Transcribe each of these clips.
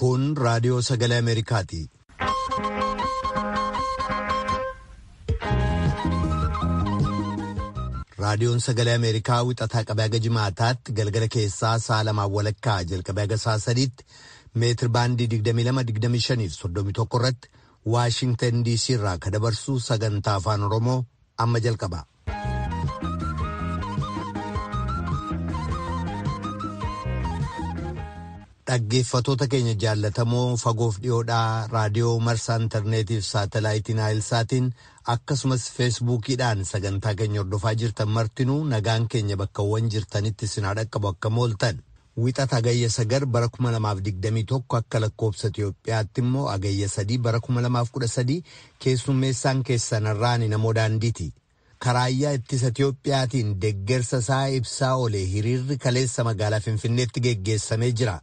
Kun raadiyoo sagalee Ameerikaati. Raadiyoon sagalee Ameerikaa wixataa qabee haga jimaataatti galgala keessaa sa'a lamaan walakkaa jalqabee haga sa'a sadiitti meetir baandii 22, 25 irratti Waashingtan DC irraa ka dabarsu sagantaa afaan Oromoo amma jalqaba. Dhaggeeffatoota keenya jaallatamoo fagoof dhiyoodhaa raadiyoo marsaa intarneetiif saatalaayitiin saatiin akkasumas feesbuukiidhaan sagantaa keenya hordofaa jirtan martinuu nagaan keenya bakkawwan jirtanitti isin haa dhaqqabu akka mooltan. Wixata Hagayya 9 bara 2021 akka lakkoobsa Itiyoophiyaatti immoo Hagayya 3 bara 2013 keessummeessaan keessan irraan namoo daandiiti. Karaayyaa ittisa Itiyoophiyaatiin deeggarsa isaa ibsaa oole hiriirri kaleessa magaalaa Finfinneetti geggeessamee jira.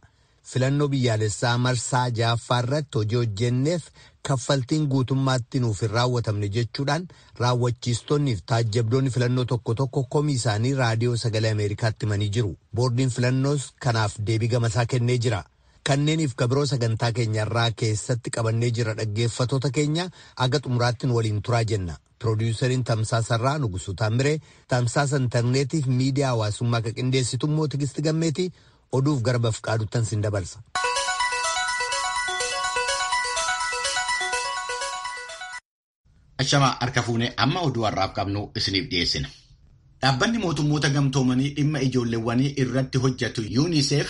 Filannoo biyyaalessaa marsaa ja'affaa irratti hojii hojjenneef kaffaltiin guutummaatti nuuf hin raawwatamne jechuudhaan raawwachiistonni fi taajjabdoonni filannoo tokko tokko komii isaanii raadiyoo sagalee Ameerikaatti himanii jiru. Boordiin filannoos kanaaf deebii gamasaa kennee jira. Kanneeniif kabiroo sagantaa keenya irraa keessatti qabannee jira dhaggeeffatoota keenya aga xumuraattiin waliin turaa jenna. Piroodyusariin Tamsaasa irraa Nugusuu Taamiree, Tamsaasa intarneetiif miidiyaa hawaasummaa kan qindeessitu immoo Tigisti Gammeetii. Oduuf gara Bafqaaduttan sin dabarsa. Ashamaa harka fuunee amma oduu har'aaf qabnu isiniif dhiyeessina. Dhaabbanni mootummoota gamtoomanii dhimma ijoolleewwanii irratti hojjetu UNICEF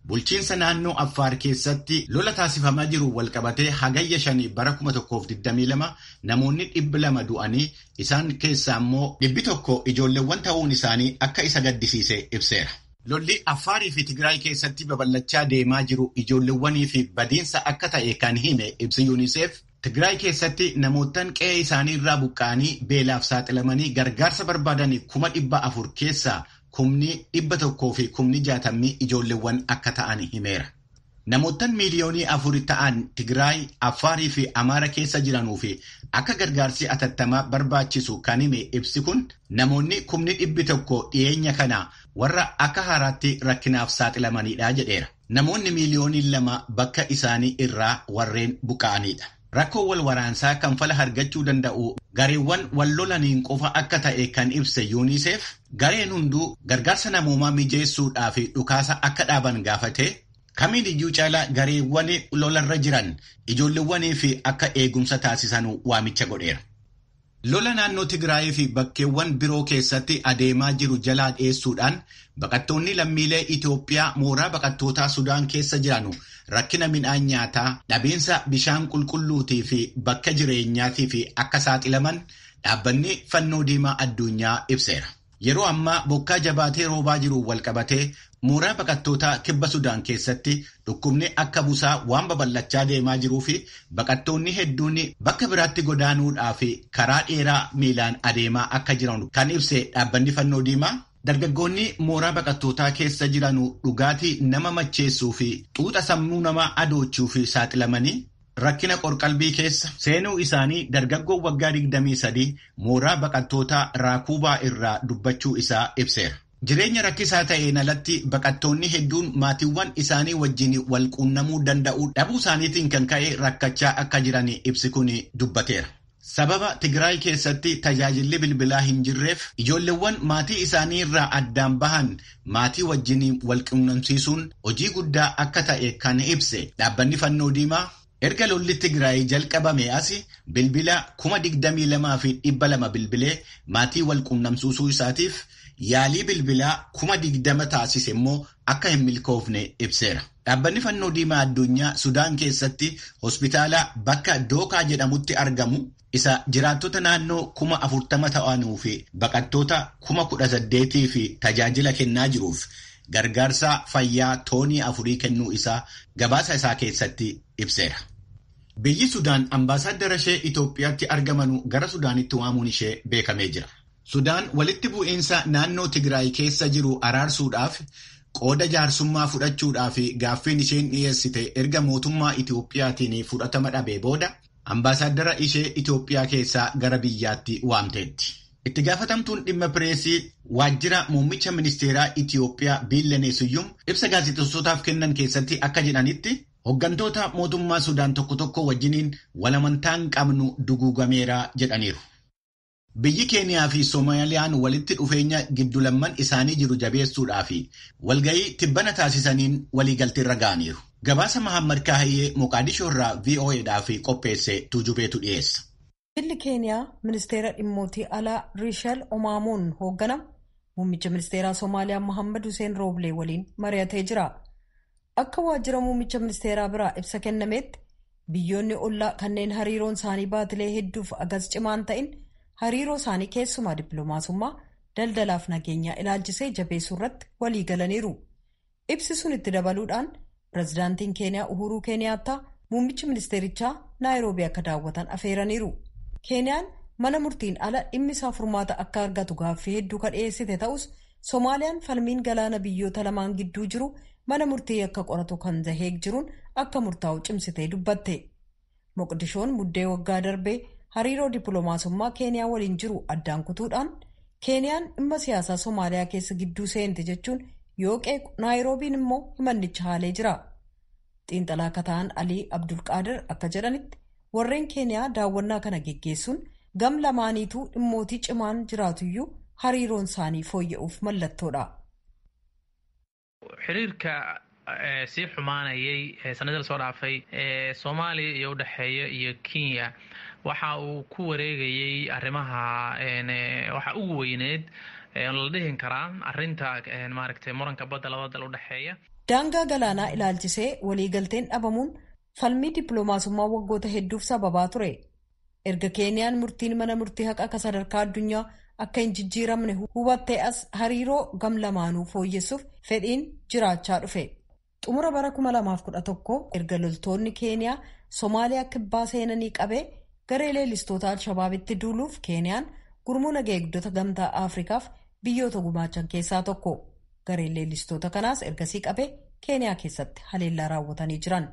bulchiinsa naannoo Affaar keessatti lola taasifamaa jiru walqabatee hagayya 5 bara 2022 namoonni 200 du'anii isaan keessaa immoo 100 ijoolleewwan ta'uun isaanii akka isa gaddisiise ibseera. Lolli Affaarii fi Tigraay keessatti babal'achaa deemaa jiru ijoolleewwanii fi badiinsa akka ta'e kan hime ibsi UNICEF Tigraay keessatti namoottan qe'ee isaanii irraa buqqa'anii beelaaf saaxilamanii gargaarsa barbaadanii 400,000 keessaa 160,000 ijoolleewwan akka ta'an himeera. Namoottan 4 miiliyoonii ta'an Tigraay, Affaarii fi Amaara keessa jiranuu fi akka gargaarsi atattamaa barbaachisu kan hime ibsi kun namoonni 100,000 dhiyeenya kana warra akka haaraatti rakkinaaf saaxilamanidha jedheera. Namoonni 2 miiliyoonii bakka isaanii irraa warreen buqqa'anidha. Rakkoo wal waraansaa kan fala argachuu danda'u gareewwan wal lolaniin qofa akka ta'e kan ibse UNICEF gareen hunduu gargaarsa namoomaa mijeessuudhaa fi dhukaasa akka dhaaban gaafate. Kamiin iyyuu caalaa gareewwan lolarra jiran ijoolleewwanii fi akka eegumsa taasisan waamicha godheera. Lola naannoo Tigraayii fi bakkeewwan biroo keessatti adeemaa jiru jalaa dheessuudhaan baqattoonni lammiilee Itoophiyaa mooraa baqattootaa Sudaan keessa jiran rakkina midhaan nyaataa, dhabiinsa bishaan qulqulluutii fi bakka jireenyaatii fi akka saaxilaman dhaabbanni fannoo diimaa addunyaa ibseera. Yeroo ammaa bokkaa jabaatee roobaa jiru walqabatee mooraa baqattootaa kibba Sudaan keessatti dhukkubni akka busaa waan babal'achaa deemaa jiruu fi baqattoonni hedduun bakka biraatti godaanuudhaa fi karaa dheeraa miilaan adeemaa akka jiran kan ibse dhaabbanni fannoo diimaa. Dargaggoonni mooraa baqattootaa keessa jiran dhugaatii nama macheessuu fi xuuxa sammuu namaa adoochuu fi saaxilamanii rakkina qorqalbii keessa seenuu isaanii dargaggoo waggaa 23 mooraa baqattootaa Raakuubaa irraa dubbachuu isaa ibseera. Jireenya rakkisaa ta'een alatti baqattoonni hedduun maatiiwwan isaanii wajjin wal quunnamuu danda'uu dhabuu isaaniitiin kan ka'e rakkachaa akka jiran ibsi kun dubbateera. Sababa Tigraay keessatti tajaajilli bilbilaa hin jirreef ijoolleewwan maatii isaanii irraa addaan bahan maatii wajjin wal quunnamsiisuun hojii guddaa akka ta'e kan ibse dhaabbanni fannoo diimaa. Erga lolli Tigraay jalqabame as bilbila 22,200 bilbilee maatii wal quunnamsiisuu isaatiif yaalii bilbilaa 20,000 taasise immoo akka hin milkoofne ibseera. Dhaabbanni fannoo diimaa addunyaa Sudaan keessatti hospitaala bakka Dookaa jedhamutti argamu isa jiraattota naannoo 40,000 ta'anuu fi baqattoota 18,000 fi tajaajila kennaa jiruuf gargaarsa fayyaa toonii 4 kennuu isaa gabaasa isaa keessatti ibseera. Biyyi Sudaan ambaasaaddara ishee Itoophiyaatti argamanu gara Sudaanitti waamuun ishee beekamee jira. Sudaan walitti bu'iinsa naannoo Tigraay keessa jiru araarsuudhaaf qooda jaarsummaa fudhachuudhaaf gaaffiin isheen dhiyeessite erga mootummaa Itoophiyaatiin fudhatama dhabee booda ambaasaaddara ishee Itoophiyaa keessaa gara biyyaatti waamteetti. Itti gaafatamtuun dhimma pireesii waajjira muummicha ministeeraa Itiyoophiyaa Biillanee Siyyum ibsa gaazexeessootaaf kennan keessatti akka jedhanitti Hooggantoota mootummaa Sudaan tokko tokko wajjiniin walamantaan qabnu duguugameera jedhaniiru. Biyyi Keeniyaa fi Soomaaliyaan walitti dhufeenya giddu lamman isaanii jiru jabeessuudhaa fi walga'ii tibbana taasisaniin waliigalteerra ga'aniiru. Gabaasa Mahammad Kaahiyyee Moqaadishoo irraa VOAdhaaf qopheesse Tuujubeetu dhiyeessa. Biyyi Keeniyaa ministeera dhimmootii alaa Riishal Omaamoon hoogganamu muummicha ministeeraa Soomaaliyaa Mohammad Hussein Rooblee waliin mari'atee jira. Akka waajjira muummicha ministeeraa biraa ibsa kennametti biyyoonni ollaa kanneen hariiroon isaanii baatilee hedduuf agas cimaan ta'in hariiroo isaanii keessumaa dippiloomaasummaa daldalaaf nageenyaa ilaalchisee jabeessuu irratti walii galaniiru. Ibsi sun itti dabaluudhaan pirezidaantiin Keeniyaa Uhuruu Keeniyaattaa muummichi ministeerichaa Naayiroobii akka daawwatan afeeraniiru. Keeniyaan mana murtiin ala dhimmi isaa furmaata akka argatu gaaffii hedduu kan dhiyeessite ta'us Soomaaliyaan falmiin galaana biyyoota lamaan gidduu jiru mana murtii akka qoratu kan zaheeg jiruun akka murtaa'u cimsitee dubbatte. Moqdishoon muddee waggaa darbee hariiroo dippiloomaasummaa Keeniyaa waliin jiru addaan kutuudhaan Keeniyaan dhimma siyaasaa Soomaaliyaa keessa gidduu seente jechuun yoo qeequ Naayiroobiin immoo himannicha haalee jira. Xiinxalaa akka ta'an Alii Abdulqaadir akka jedhanitti warreen Keeniyaa daawwannaa kana geggeessuun gam lamaaniituu dhimmootii cimaan jiraatuyyuu hariiroon isaanii fooyya'uuf mallattoodha. Xiriirka sii xumaanayay sanadii lasoo dhaafay Soomaaliya iyo udhexeeya iyo Kenya waxa uu ku wareegayay arrimaha waxa ugu weyneed la dhihin karaa arrinta maaragtay muranka badda labada dal udhexeeya. Daangaa galaanaa ilaalchisee waliigalteen dhabamuun falmii dippiloomaasummaa waggoota hedduuf sababaa ture. Erga Keeniyaan murtiin mana murtii haqa akka sadarkaa addunyaa akka hin jijjiiramne hubattee as hariiroo gam lamaanuu fooyyessuuf fedhiin jiraachaa dhufe. Xumura bara 2011 erga loltoonni Keeniyaa Soomaaliyaa kibbaa seenanii qabee garee leellistoota Alshabaabitti duuluuf Keeniyaan gurmuu nagaa eegdota gamtaa Afrikaaf biyyoota gumaachan keessaa tokko. Gareen leellistoota kanaas ergasii qabee Keeniyaa keessatti haleellaa raawwatanii jiran.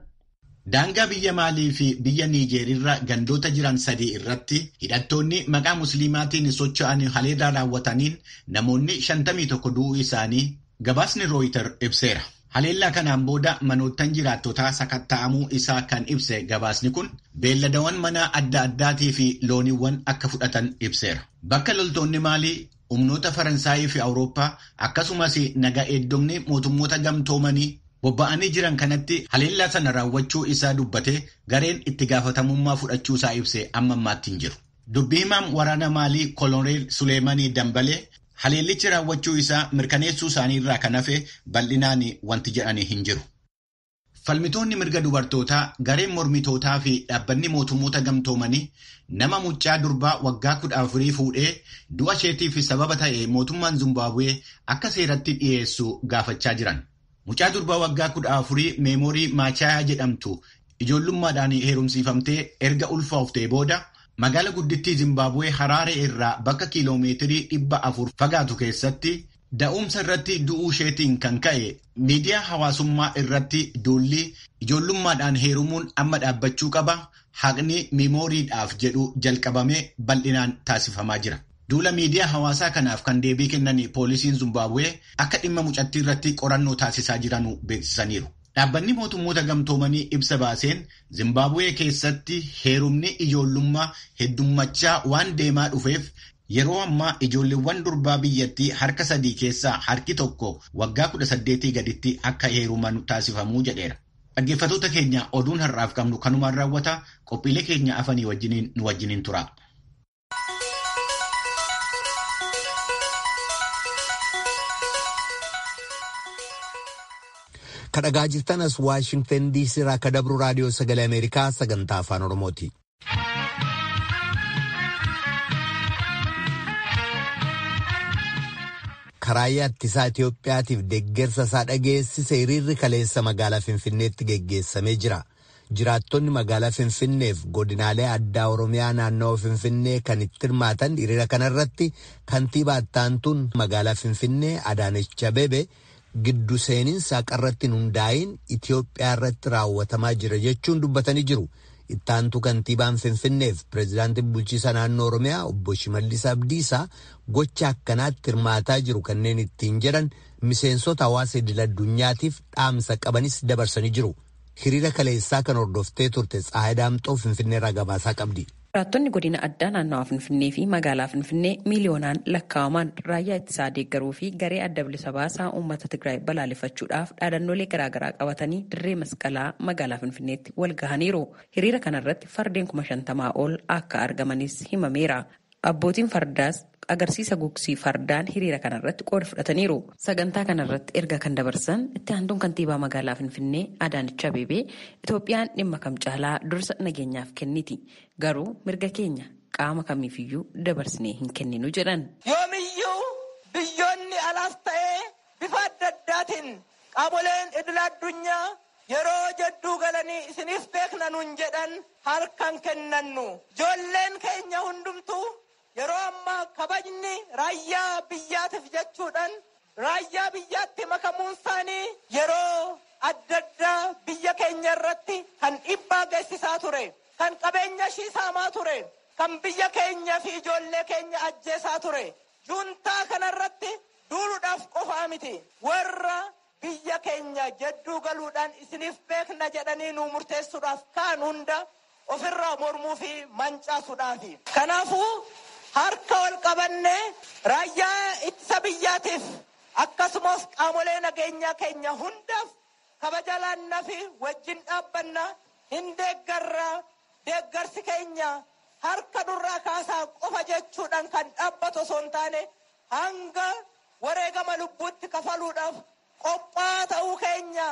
Daangaa biyya Maalii fi biyya Niijeerirra gandoota jiran sadii irratti hidhattoonni maqaa Musliimaatiin socho'an haleellaa raawwataniin namoonni 51 du'uu isaanii gabaasni Rooyiter ibseera. Haleellaa kanaan booda manoottan jiraattotaa sakatta'amuu isaa kan ibse gabaasni kun beelladawwan manaa adda addaatii fi looniiwwan akka fudhatan ibseera. Bakka loltoonni Maalii humnoota Faransaayii fi Awurooppaa akkasumas naga eegdonni mootummoota gamtoomanii bobba'anii jiran kanatti haleellaa sana raawwachuu isaa dubbatee gareen itti gaafatamummaa fudhachuu isaa ibse amma ammaatti hin jiru. Dubbii himaan waraana Maalii Koloneel Suleemanii Dambalee haleellichi raawwachuu isaa mirkaneessuu isaanii irraa kan hafe bal'inaan wanti jedhanii hin jiru. Falmitoonni mirga dubartootaa gareen mormitootaa fi dhaabbanni mootummoota gamtoomanii nama mucaa durbaa waggaa 14 fuudhee du'a isheetiif sababa ta'e mootummaan Zimbaabuwee akka seeratti dhiyeessu gaafachaa jiran. Mucaa durbaa waggaa 14 Meemoorii Maachaayaa jedhamtu ijoollummaadhaan heerumsiifamtee erga ulfooftee booda magaala guddittii Zimbaabuwee Haraaree irraa bakka kiiloomeetirii 400 fagaatu keessatti da'umsa irratti du'uu isheetiin kan ka'e miidiyaa hawaasummaa irratti duulli ijoollummaadhaan heerumuun amma dhaabbachuu qaba haqni meemooriidhaaf jedhu jalqabamee bal'inaan taasifamaa jira. Duula miidiyaa hawaasaa kanaaf kan deebii kennan poolisiin Zimbaabuwee akka dhimma mucattii irratti qorannoo taasisaa jiran beeksisaniiru. Dhaabbanni mootummoota gamtoomanii ibsa baaseen Zimbaabuwee keessatti heerumni ijoollummaa heddummachaa waan deemaa dhufeef yeroo ammaa ijoolleewwan durbaa biyyattii harka sadii keessaa harki tokko waggaa 18 gaditti akka heeruman taasifamuu jedheera. Dhaggeeffattoota keenya oduun har'aaf qabnu kanumaan raawwata qophiilee keenya afanii wajjiniin nu wajjiniin tura. Kadhagaa jirtan as Waashingtan DC irraa akka dabru raadiyoo sagalee Ameerikaa sagantaa afaan Oromooti. Karaa ittisaa Itoophiyaatiif deeggarsa isaa dhageessise hiriirri kaleessa magaalaa Finfinneetti geggeessamee jira. Jiraattonni magaalaa Finfinneef godinaalee addaa Oromiyaa naannawa Finfinnee kan itti hirmaatan hiriira kanarratti kantiibaa ittaantuun magaalaa Finfinnee Adaanech Abeebee giddu seeninsa haqarratti hin hundaa'in Itoophiyaa irratti raawwatamaa jira jechuun dubbatanii jiru. Ittaantuu kantiibaan Finfinneef pireezidaantiin bulchiisa naannoo Oromiyaa obbo Shimallis Abdiisaa gocha akkanaatti hirmaataa jiru kanneen ittiin jedhan miseensota hawaasa idil addunyaatiif dhaamsa qabanis dabarsanii jiru. Hiriira kaleessaa kan hordoftee turte Tsahaay Daamxoo Finfinneerraa gabaasaa qabdi. Jiraattonni godina addaa naannawaa Finfinnee fi magaalaa Finfinnee miiliyoonaan lakkaa'aman raayyaa ittisaa deeggaruu fi garee adda bilisa baasaa uummata Tigraay balaaleffachuudhaaf dhaadannoolee garaagaraa qabatanii dirree masqalaa magaalaa Finfinneetti wal gahaniiru. Hiriira kanarratti fardeen 50,000 ol akka argamanis himameera. Abbootiin fardaas agarsiisa gugsii fardaan hiriira kanarratti qooda fudhataniiru. Sagantaa kanarratti erga kan dabarsan itti aantuun kantiibaa magaalaa Finfinnee Adaanech Abeebee Itoophiyaan dhimma kam caalaa dursa nageenyaaf kenniti. Garuu mirga keenya qaama kamiifiyyuu dabarsinee hin kenninu jedhan. Yoomiyyuu biyyoonni alaas ta'ee bifa adda addaatiin qaamoleen idil addunyaa yeroo jedduu galanii isiniif beekna nuun jedhan harkaan kennannu. Ijoolleen keenya hundumtuu yeroo ammaa kabajni raayyaa biyyaatiif jechuudhaan raayyaa biyyaatti makamuun isaanii yeroo adda addaa biyya keenya irratti kan dhiibbaa geessisaa ture, kan qabeenya ishii saamaa ture, kan biyya keenya fi ijoollee keenya ajjeesaa ture. Juuntaa kanarratti duuluudhaaf qofaa miti, warra biyya keenya jedduu galuudhaan isiniif beekna jedhanii nu murteessuudhaaf kaan hunda ofirraa mormuu fi mancaasuudhaafi. Kanaafuu harka wal qabannee raayyaa ittisa biyyaatiif akkasumas qaamolee nageenyaa keenya hundaaf kabaja laannaa fi wajjin dhaabbanna hin deeggarraa, deeggarsi keenya harka durraa kaasaa qofa jechuudhaan kan dhaabbatu osoo hin taane hanga wareegama lubbuutti kafaluudhaaf qophaa ta'uu keenya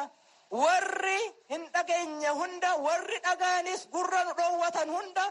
warri hin dhageenye hunda, warri dhagaanis gurra nu dhoowwatan hunda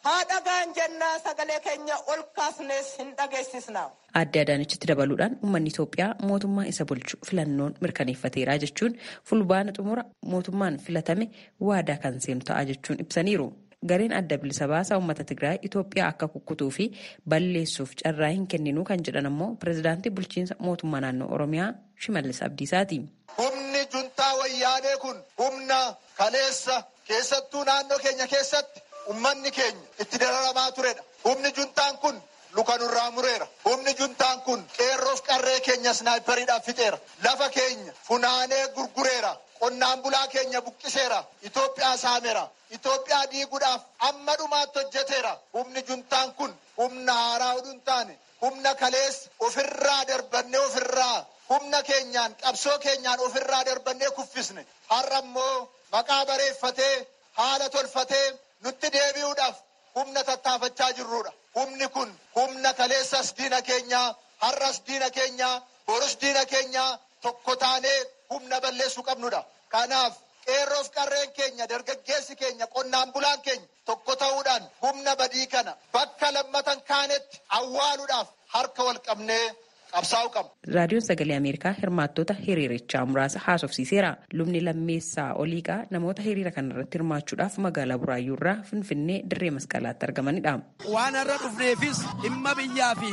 haa dhagaan jennaa sagalee keenya ol kaasnees hin dhageessisna. Aadde Adaanechitti dabaluudhaan uummanni Itoophiyaa mootummaa isa bulchu filannoon mirkaneeffateera jechuun fulbaana xumura mootummaan filatame waadaa kan seenu ta'a jechuun ibsaniiru. Gareen adda bilisa baasaa uummata Tigraay Itoophiyaa akka kukkutuu fi balleessuuf carraa hin kenninuu kan jedhan ammoo pirezidaantii bulchiinsa mootummaa naannoo Oromiyaa Shimallis Abdiisaati. Humni juntaa wayyaanee kun humna kaleessa keessattuu naannoo keenya keessatti ummanni keenya itti dararamaa turedha. Humni juntaan kun luka nurraa mureera. Humni juntaan kun qeerroof qarree keenya snaayipariidhaan fixeera. Lafa keenya funaanee gurgureera. Qonnaan bulaa keenya buqqiseera. Itoophiyaa saameera. Itoophiyaa diiguudhaaf amma dhumaatti hojjeteera. Humni juntaan kun humna haaraa oduu hin taane humna kaleessa ofirraa darbannee ofirraa humna keenyaan qabsoo keenyaan ofirraa darbannee kuffisne. Har'a immoo maqaa bareeffatee haala tolfatee nutti deebi'uudhaaf humna tattaafachaa jirrudha. Humni kun humna kaleessas diina keenyaa, har'as diina keenyaa, borus diina keenyaa tokko taanee humna balleessuu qabnudha. Kanaaf qeerroof qarreen keenya, dargaggeessi keenya, qonnaan bulaan keenya tokko ta'uudhaan humna badii kana bakka lammatan kaanetti awwaaluudhaaf harka wal qabnee qabsaa'uu qabna. Raadiyoon Sagalee Ameerikaa hirmaattota hiriirichaa muraasa haasofsiiseera. Lubni Lammeessaa Oliiqaa namoota hiriira kanarratti hirmaachuudhaaf magaalaa Buraayyuurraa Finfinnee dirree masqalaatti argamanidha. Waan har'a dhufneefis dhimma biyyaa fi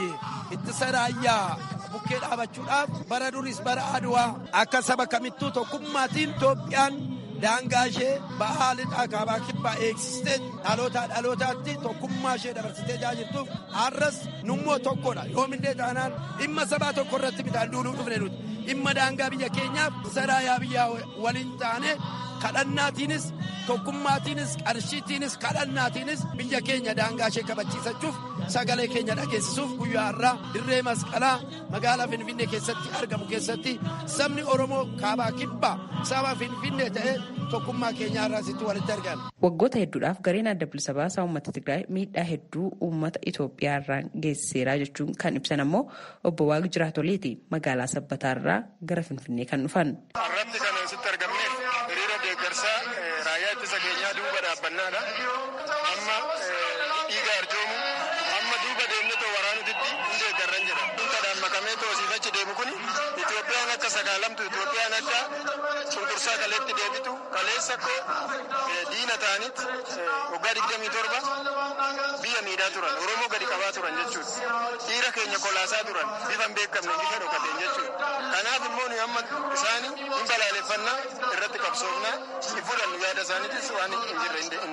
ittisa raayyaa bukkee dhaabachuudhaaf bara duris bara Aduwaa akka saba kamittuu tokkummaatiin Itoophiyaan daangaa ishee ba'aa lixaa kaabaa kibbaa eegsistee dhalootaa dhalootaatti tokkummaa ishee dabarsitee jirtuuf har'as nummoo tokkodha. Yoomillee taanaan dhimma sabaa tokko irratti bitaan duuluu dhufne nuti dhimma daangaa biyya keenyaaf saraayaa biyyaa waliin taane kadhannaatiinis tokkummaatiinis qarshiitiinis kadhannaatiinis biyya keenya daangaa ishee kabachiisachuuf sagalee keenya dhageessisuuf guyyaa har'aa dirree masqalaa magaalaa Finfinnee keessatti argamu keessatti sabni Oromoo kaabaa kibbaa saba Finfinnee ta'ee tokkummaa keenya har'aa sitti walitti argame. Waggoota hedduudhaaf gareen adda bilisa baasaa uummata Tigraay miidhaa hedduu uummata Itoophiyaa irraan geessiseera jechuun kan ibsan ammoo obbo Waaqi Jiraatoleeti magaalaa Sabbataarraa gara Finfinnee kan dhufan. Irratti kan asitti argamneef hiriira deeggarsaa raayyaa ittisa keenyaa duuba dhaabbannaadha. Amma dhiiga arjoomu amma duuba deemnee too waraanutitti hin deeggarran jedha. Dhuunfaadhaan makamee too asiifachi deemu kun Itoophiyaan akka sagaalamtu Itoophiyaan akka cunqursaa kaleetti deebitu kaleessa koo diina ta'anitti waggaa 27 biyya miidhaa turan Oromoo gadi qabaa turan jechuudha. Dhiira keenya kolaasaa turan bifa hin beekamne bifa dhokateen jechuudha. Kanaaf immoo nuyi amma isaanii hin balaaleffannaa irratti qabsoofnaa hin fudhannu yaada isaaniitis waan hin jirre hin deebi'u.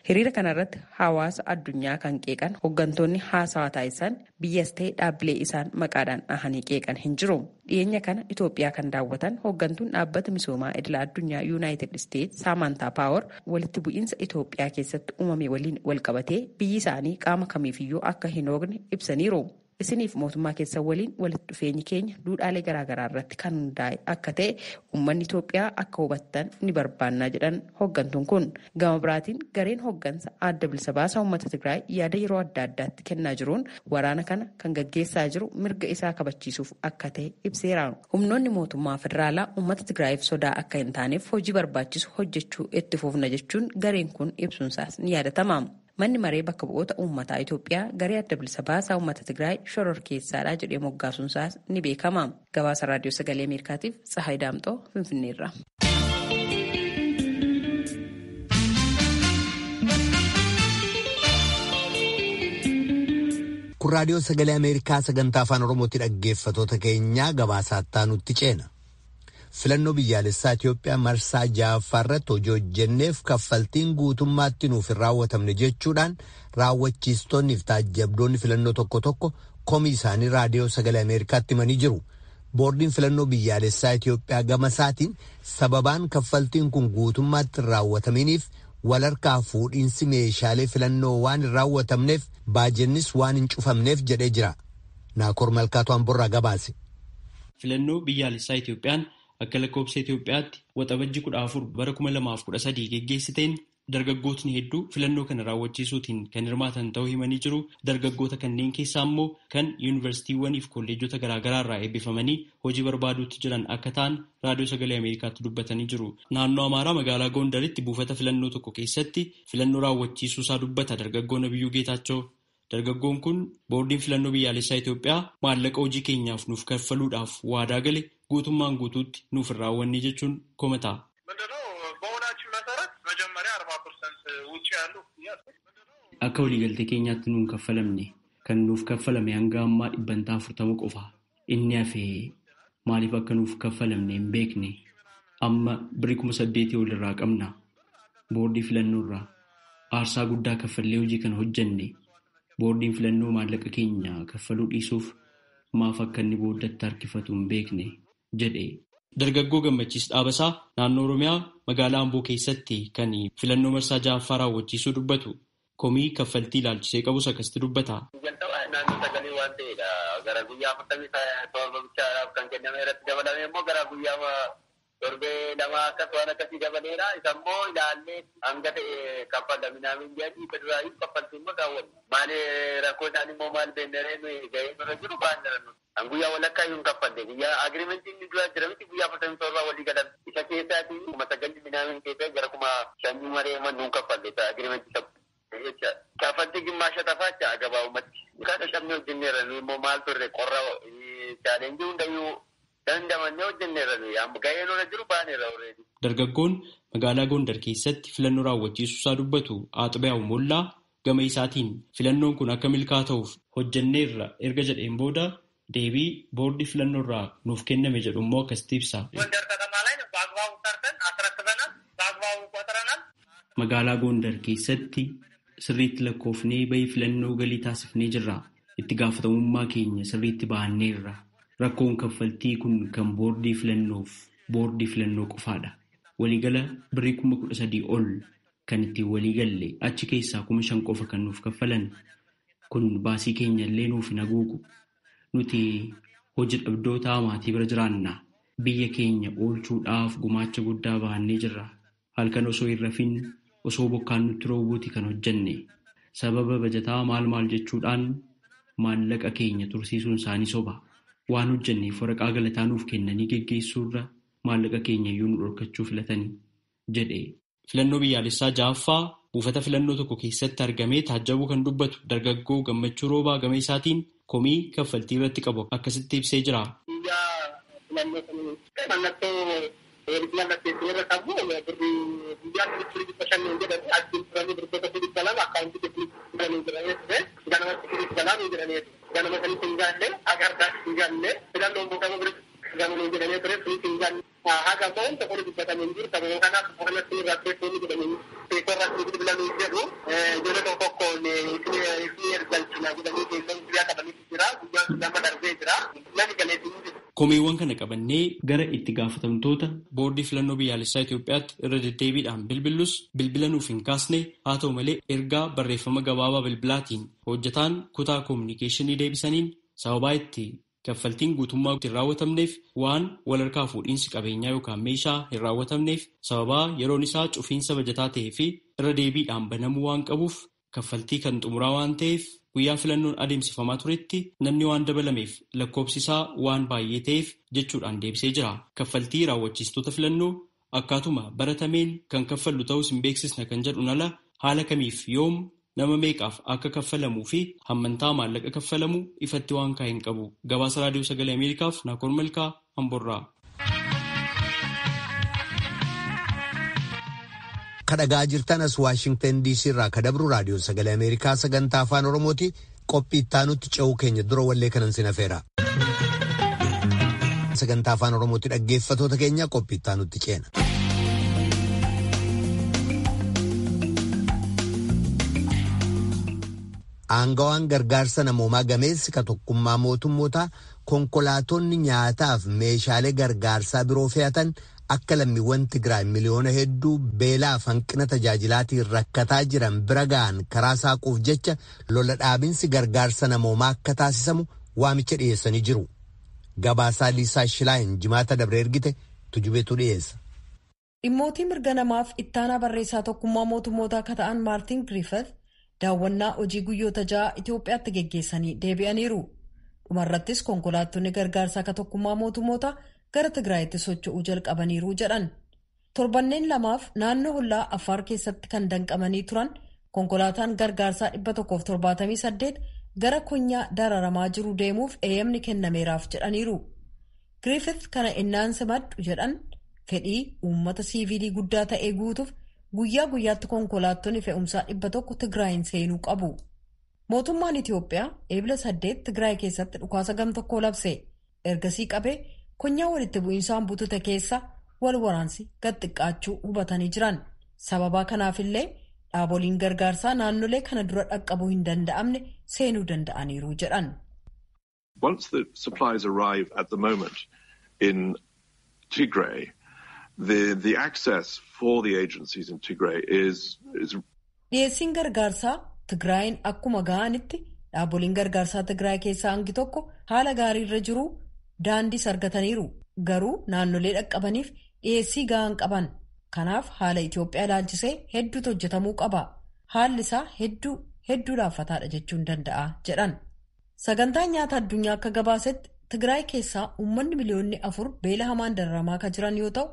Hiriira kanarratti hawaasa addunyaa kan qeeqan hooggantoonni haasawaa taasisan biyyas ta'e dhaabbilee isaan maqaadhaan dhahanii qeeqan hin jiru. Dhiyeenya kana Itoophiyaa kan daawwatan hooggantuun dhaabbata misoomaa idila addunyaa Yuunaayitid Isteetsi Saamantaa Paawar walitti bu'iinsa Itoophiyaa keessatti uumame waliin walqabatee biyyi isaanii qaama kamiifiyyuu akka hin hoogne ibsaniiru. Isiniif mootummaa keessan waliin walitti dhufeenyi keenya duudhaalee garaagaraa irratti kan hundaa'e akka ta'e uummanni Itoophiyaa akka hubattan ni barbaannaa jedhan hooggantuun kun. Gama biraatiin gareen hooggansa adda bilisa baasaa uummata Tigraay yaada yeroo adda addaatti kennaa jiruun waraana kana kan gaggeessaa jiru mirga isaa kabachiisuuf akka ta'e ibseera. Humnoonni mootummaa federaalaa uummata Tigraayiif sodaa akka hin taaneef hojii barbaachisu hojjechuu itti fufna jechuun gareen kun ibsuunsaas ni yaadatama. Manni maree bakka bu'oota uummataa Itoophiyaa garee adda bilisa baasaa uummata Tigraay shororkeessaadha jedhee moggaasuunsaas ni beekama. Gabaasa Raadiyoo Sagalee Ameerikaatiif Tsahaay Daamxoo Finfinneerra. Kun Raadiyoo Sagalee Ameerikaa sagantaa afaan Oromootti dhaggeeffatoota keenyaa gabaasaatti nutti ceena. Filannoo biyyaalessaa Itoophiyaa marsaa ja'affaa irratti hojii hojjenneef kaffaltiin guutummaatti nuuf hin raawwatamne jechuudhaan raawwachiistonni fi taajjabdoonni filannoo tokko tokko komii isaanii raadiyoo sagalee Ameerikaatti himanii jiru. Boordiin filannoo biyyaalessaa Itoophiyaa gama isaatiin sababaan kaffaltiin kun guutummaatti hin raawwataminiif walharkaa fuudhiinsi meeshaalee filannoo waan hin raawwatamneef baajennis waan hin cufamneef jedhee jira. Naakoor Malkaatu Amborraa gabaase. Filannoo biyyaalessaa Itoophiyaan akka lakkoobsa Itoophiyaatti waxabajji 14 bara 2013 geggeessiteen dargaggootni hedduu filannoo kana raawwachiisuutiin kan hirmaatan ta'uu himanii jiru. Dargaggoota kanneen keessaa immoo kan yuunivarsiitiiwwanii fi kolleejjota garaagaraa irraa eebbifamanii hojii barbaaduutti jiran akka ta'an raadiyoo sagalee Ameerikaatti dubbatanii jiru. Naannoo Amaaraa magaalaa Gondaritti buufata filannoo tokko keessatti filannoo raawwachiisuusaa dubbata dargaggoo Nabiyyuu Geetaachoo. Dargaggoon kun boordiin filannoo biyyaalessaa Itoophiyaa maallaqa hojii keenyaaf nuuf kaffaluudhaaf waadaa gale guutummaan guutuutti nuuf hin raawwanne jechuun komata. Akka waliigaltee keenyaatti nuun kaffalamne kan nuuf kaffalame hanga ammaa 40% qofa. Inni hafee maaliif akka nuuf kaffalamne hin beekne. Amma birrii 8,000 ol irraa qabna. Boordii filannoo irraa aarsaa guddaa kaffallee hojii kana hojjenne. Boordiin filannoo maallaqa keenya kaffaluu dhiisuuf maaf akka inni booddatti harkifatu hin beekne jedhe. Dargaggoo Gammachiis Dhaabasaa naannoo Oromiyaa magaalaa Amboo keessatti kan filannoo marsaa ja'affaa raawwachiisuu dubbatu komii kaffaltii ilaalchisee qabus akkasitti dubbata. Jalqaba naannoo sagalee waan ta'eedha. Gara guyyaa 47 bichaadhaaf kan kenname irratti dabalame immoo gara guyyaa torbee lama akkas waan akkasii dabaleera. Isa immoo ilaallee hanga ta'e kaffalaminaa miindiyaa federaalii kaffaltii immoo kaawwanna. Maali rakkoo isaan immoo maal beennaree nuyi gahee nurra jiru baannara nuti. An guyyaa walakkaa iyyuu hin kaffalle. Guyyaa agirimentiin inni dura jira miti guyyaa 47 walii galan. Isa keessaatii 9,000 minaamin keessaa gara 5,000 maree nuun kaffalle agirimentii isa jecha. Kaffaltii gimmaasha tafaacha gabaabumatti. Kan dhabnee hojjenneerra nuyi immoo maal turre qorra chaalenjii hundayyuu dandamannee hojjenneerra nuyi gahee nurra jiru baaneerra already. Dargaggoon magaalaa Gondar keessatti filannoo raawwachiisuusaa dubbatu Aaxibiyaw Mollaa gama isaatiin filannoon kun akka milkaa'aa ta'uuf hojjenneerra erga jedheen booda deebii boordii filannoo irraa nuuf kenname jedhu immoo akkasitti ibsa. Magaalaa Gondar keessatti sirriitti lakkoofnee bahii filannoo galii taasifnee jirra. Itti gaafatamummaa keenya sirriitti bahanneerra. Rakkoon kaffaltii kun kan boordii filannoof boordii filannoo qofaadha. Waliigala birrii 13,000 ol kan ittiin waliigalle achi keessaa 5,000 qofa kan nuuf kaffalan. Kun baasii keenya illee nuuf hin haguugu. Nuti hojii dhabdoota maatii bira jiraanna. Biyya keenya oolchuudhaaf gumaacha guddaa bahannee jirra. Halkan osoo hin rafin osoo bokkaan nutti roobuuti kan hojjenne. Sababa bajataa maal maal jechuudhaan maallaqa keenya tursiisuun isaanii soba. Waan hojjenneef waraqaa galataa nuuf kennanii geggeessuurra maallaqa keenya iyyuu nu dhorkachuu filatanii jedhe. Filannoo biyyaalessaa ja'affaa buufata filannoo tokko keessatti argamee taajjabuu kan dubbatu dargaggoo Gammachuu Roobaa gama isaatiin komii kaffaltii irratti qabu akkasitti ibsee jira. ergamanii jedhamee ture sunis hin galle. Haga ammoo wanta kun dubbatamee hin jiru. Sababa kanaaf kanatti irratti inni jedhamee irratti bilbilamee jedhu ijoollee tokko tokkoon isin ergalchina jedhanii beellama guyyaa qabaniitu jira. Guyyaan lama darbee jira. Namni galeetti hin jiru. Komeewwan kana qabannee gara itti gaafatamtoota boordii filannoo biyyaalessaa Itoophiyaatti irra deddeebiidhaan bilbillus bilbila nuuf hin kaasne haa ta'u malee ergaa barreeffama gabaabaa bilbilaatiin hojjetaan kutaa koominikeeshinii deebisaniin sababaa itti kaffaltiin guutummaa hin raawwatamneef waan walharkaa fuudhiinsi qabeenyaa yookaan meeshaa hin raawwatamneef sababaa yeroon isaa cufiinsa bajataa ta'ee fi irra deebiidhaan banamuu waan qabuuf kaffaltii kan xumuraa waan ta'eef guyyaa filannoon adeemsifamaa turetti namni waan dabalameef lakkoofsi isaa waan baay'ee ta'eef jechuudhaan deebisee jira. Kaffaltii raawwachiistota filannoo akkaatuma baratameen kan kaffallu ta'us hin beeksisna kan jedhuun ala haala kamiif yoom nama meeqaaf akka kaffalamuu fi hammantaa maallaqa kaffalamu ifatti waan kaa'e hin qabu. Gabaasa Raadiyoo Sagalee Ameerikaaf Naakoor Malkaa Amborraa. Kadhagaa jirtan as Waashingtan DC irraa kadabru Raadiyoo Sagalee Ameerikaa sagantaa Afaan Oromooti. Qophii ittaanutti ce'uu keenya dura wallee kanan sin afeera. Sagantaa Afaan Oromooti dhaggeeffatoota keenya qophii ittaanutti ceena. Aangawaan gargaarsa namoomaa gameessi ka tokkummaa mootummootaa konkolaatonni nyaataaf meeshaalee gargaarsaa biroo fe'atan akka lammiiwwan Tigraay miliyoona hedduu beelaaf hanqina tajaajilaatiin rakkataa jiran bira ga'an karaa saaquuf jecha lola dhaabinsi gargaarsa namoomaa akka taasisamu waamicha dhiyeessanii jiru. Gabaasaa Liisaa Shilaayin jimaata dabre ergite tujubeetu dhiyeessa. Dhimmootii mirga namaaf ittaanaa barreessaa tokkummaa mootummootaa akka ta'an Maartin Griffith daawwannaa hojii guyyoota 6 Itoophiyaatti geggeessanii deebi'aniiru. Dhumarrattis konkolaattonni gargaarsaa akka tokkummaa mootummootaa gara Tigraayitti socho'uu jalqabaniiru jedhan. Torbanneen lamaaf naannoo hollaa Affaar keessatti kan danqamanii turan konkolaataan gargaarsaa 178 gara konyaa dararamaa jiru deemuuf eeyyamni kennameeraaf jedhaniiru. Griffith kana innaan simadhu jedhan fedhii uummata siivilii guddaa ta'ee guutuuf guyyaa guyyaatti konkolaattonni fe'umsaa 100 Tigraayin seenuu qabu. Mootummaan Itoophiyaa eebila 8 Tigraay keessatti dhukaasa gamtokkoo labse. Ergasii qabee konyaa walitti bu'insaan butute keessa wal waraansi gad xiqqaachuu hubatanii jiran. Sababaa kanaafillee dhaaboliin gargaarsaa naannolee kana dura dhaqqabuu hin danda'amne seenuu danda'aniiru jedhan. Once the supplies arrive at the moment in Tigray, the access for the agencies in Tigray is Dhiyeessiin gargaarsaa Tigraayin akkuma ga'anitti dhaaboliin gargaarsaa Tigraay keessaa hangi tokko haala gaariirra jiru daandiis argataniiru. Garuu naannolee dhaqqabaniif dhiyeessii ga'an qaban. Kanaaf haala Itoophiyaa ilaalchisee hedduutu hojjetamuu qaba. Haalli isaa hedduu hedduu laaffataadha jechuun danda'a jedhan. Sagantaan nyaata addunyaa akka gabaasetti Tigraay keessaa uummanni miliyoonni 4 beela hamaan dararamaa kan jiran yoo ta'u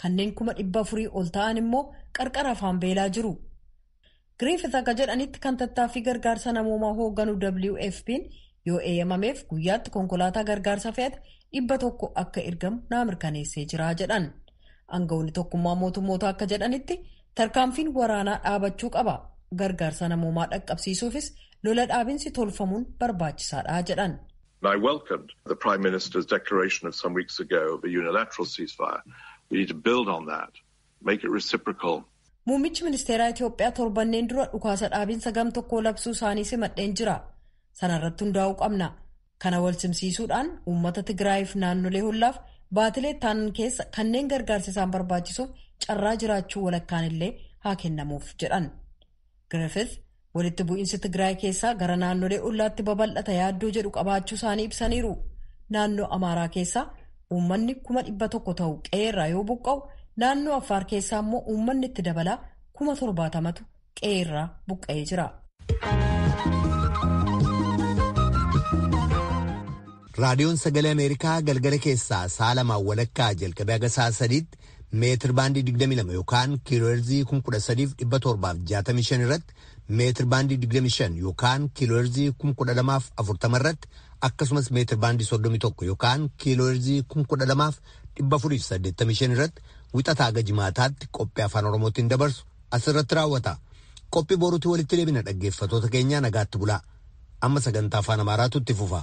kanneen 400,000 ol ta'an immoo qarqara afaan beelaa jiru. Griffith akka jedhanitti kan tattaaffii gargaarsa namoomaa hoogganu WFP'n yoo eeyyamameef guyyaatti konkolaataa gargaarsa fe'ate 100 akka ergamu naa mirkaneessee jira jedhan. Aangawoonni tokkummaa mootummoota akka jedhanitti tarkaanfiin waraanaa dhaabachuu qaba. Gargaarsa namoomaa dhaqqabsiisuufis lola dhaabinsi tolfamuun barbaachisaadha jedhan. I welcomed the Prime Minister's declaration of some weeks ago of a unilateral ceasefire. We need to build on that, make it reciprocal. Muummichi ministeeraa Itoophiyaa torbanneen dura dhukaasa dhaabinsa gam tokkoo labsuu isaanii simadheen jira. Sanarratti hundaa'uu qabna. Kana wal simsiisuudhaan uummata Tigraayiif naannolee hollaaf baatilee taanan keessa kanneen gargaarsa isaan barbaachisuuf carraa jiraachuu walakkaan illee haa kennamuuf jedhan. Griffith walitti bu'iinsi Tigraay keessaa gara naannolee ollaatti babal'ata yaaddoo jedhu qabaachuu isaanii ibsaniiru. Naannoo Amaaraa keessaa uummanni 100,000 ta'u qe'eerraa yoo buqqa'u naannoo Affaar keessaa immoo uummanni itti dabalaa 70,000tu qe'eerraa buqqa'ee jira. Raadiyoon Sagalee Ameerikaa galgala keessaa sa'a lamaan walakkaa jalqabee haga sa'a sadiitti meetir baandii 22 yookaan kiilooherzii 13,765 irratti meetir baandii 25 yookaan kiilooherzii 12,040 irratti akkasumas meetir baandii 31 yookaan kiilooherzii 12,485 irratti wixataa haga jimaataatti qophii afaan Oromootiin dabarsu asirratti raawwata. Qophii boruutti walitti deebina dhaggeeffatoota keenyaa nagaatti bulaa. Amma sagantaa afaan Amaaraatu itti fufa.